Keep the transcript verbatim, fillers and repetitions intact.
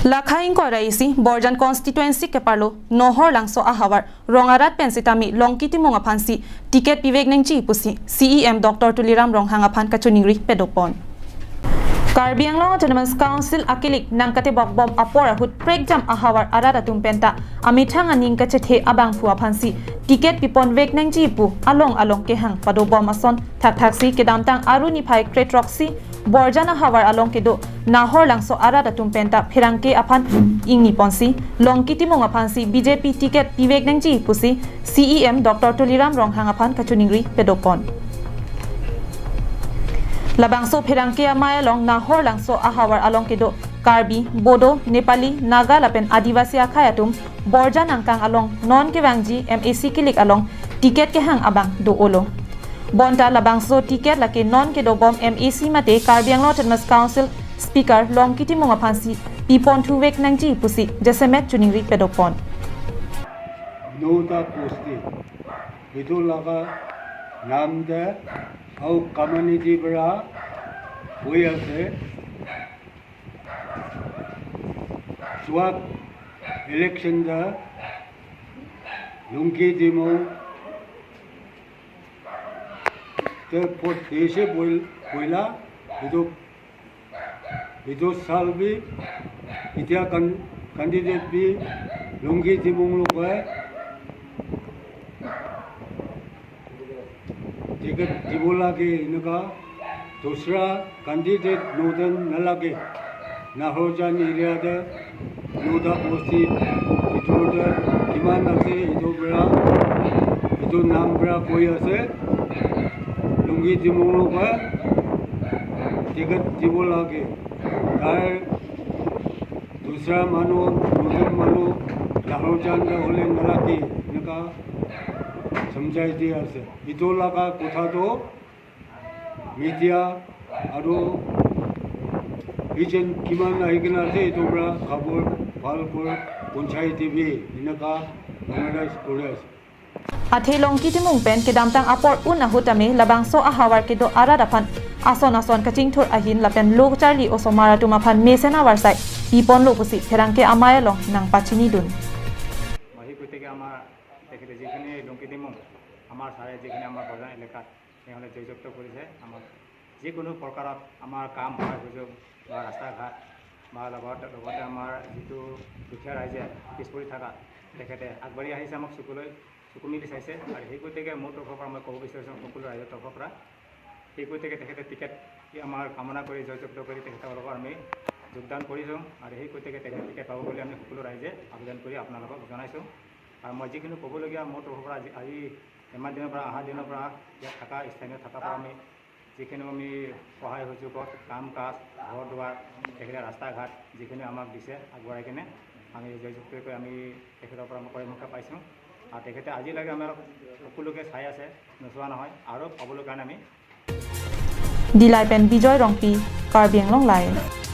Lakha ingkoi ra isi Borjan constituency keparlo Nohor Langso ahavar Rongarat pen sitame Longki Timung aphansi ticket pivek nangji pusi C E M Doctor Tuliram Ronghang aphan kachiningri padopon. Karbi Anglong Autonomous Council akilik nangkatebok bom apor ahut prekjam ahavar arat atum penta amethang aning kachethe abangphu aphansi ticket pipon vek nangji pu along along kehang padobom ason thakthaksi kedamtang Aru niphai kre-throksi Borjan ahavar along kedo Nohor Langso arat atum penta pherangke aphan ingniponsi Longki Timung aphansi B J P ticket pivek nangji pusi C E M Doctor Tuliram Ronghang aphan kachiningri padopon. Labangso pherangke amei along Nohor Langso ahavar along kedo Karbi, Bodo, Nepali, Naga lapen Adivasi akhei atum Borjan angkang along non kevangji M A C kilik along ticket kehang abang do-olo. Bonta labangso ticket lake non kedobom M A C mate Karbi Anglong Autonomous Council Speaker Longki Timung aphansi piponthu vek nangji pusi jasemet chiningri padopon. Nota posti itu laga nam de au community bera hui ase. Swak election de Longki Timung te pot dese boil boila itu itu salbi itia kan candidate bi Longki Timung lo koi ticket dibo lage, eneka dusra candidate noden nalage. Nohor Jan area de Nota posti itu de kiman ase itu bera itu nam bera koi ase Longki Timung lo koi ticket dibo lage. Kai dusra manu, dusra manu, Nohor Jan de hole nalage, eneka samjhai di ase. Itu laga kotha to media aru agent kiman ahi kena ase itu bera kabur, bhal kor, punchai T V, eneka awareness kore ase. Athe Longki Timung pen kedamtang apor un ahut tame labangso ahavar kedo arat aphan ason ason kachingthur ahin lapen lo charli osomar atum aphan mesen avarsai piponlo pusi pherangke amei along nangpachinidun. মই সেই গতিকে আমাৰ তেখেতে যিখিনি লংকি ডিমুং, আমাৰ ছাৰে যিখিনি আমাৰ বৰজান এলেকাত সিহঁতে জয়যুক্ত কৰিছে, আমাক যিকোনো প্ৰকাৰত আমাৰ কাম সহায় সুযোগ বা ৰাস্তা ঘাট বা লগত, লগতে আমাৰ যিটো দুখীয়া ৰাইজে পিছ পৰি থকা, তেখেতে আগবাঢ়ি আহিছে আমাক চকুলৈ, চকু মেলি চাইছে। আৰু সেই গতিকে মোৰ তৰফৰ পৰা মই ক'ব বিচাৰিছোঁ সকলো ৰাইজৰ তৰফৰ পৰা, সেই গতিকে তেখেতে টিকেট আমাৰ কামনা কৰি জয়যুক্ত কৰি তেখেতৰ লগত আমি যোগদান কৰিছোঁ। আৰু সেই গতিকে তেখেতে টিকেট পাব বুলি আমি সকলো ৰাইজে আবেদন কৰি আপোনালোকক জনাইছোঁ। আৰু মই যিখিনি ক'বলগীয়া মোৰ তৰফৰ পৰা আজি, আজি ইমান দিনৰ পৰা, অহা দিনৰ পৰা ইয়াত থকা, স্থানীয় থকা পৰা আমি যিখিনি আমি সহায় সুযোগত কাম কাজ, ঘৰ দুৱাৰ, তেখেতে ৰাস্তা ঘাট যিখিনি আমাক দিছে, আগবঢ়াই কিনে আমি জয়যুক্তকৈ আমি তেখেতৰ পৰা আমি কৰ্মশিক্ষা পাইছোঁ। আৰু তেখেতে আজিলৈকে আমাক সকলোকে চাই আছে, নোচোৱা নহয়, আৰু পাবলৈ কাৰণে আমি Dillai pen Bijoy Rongpi, Karbi Anglong Live.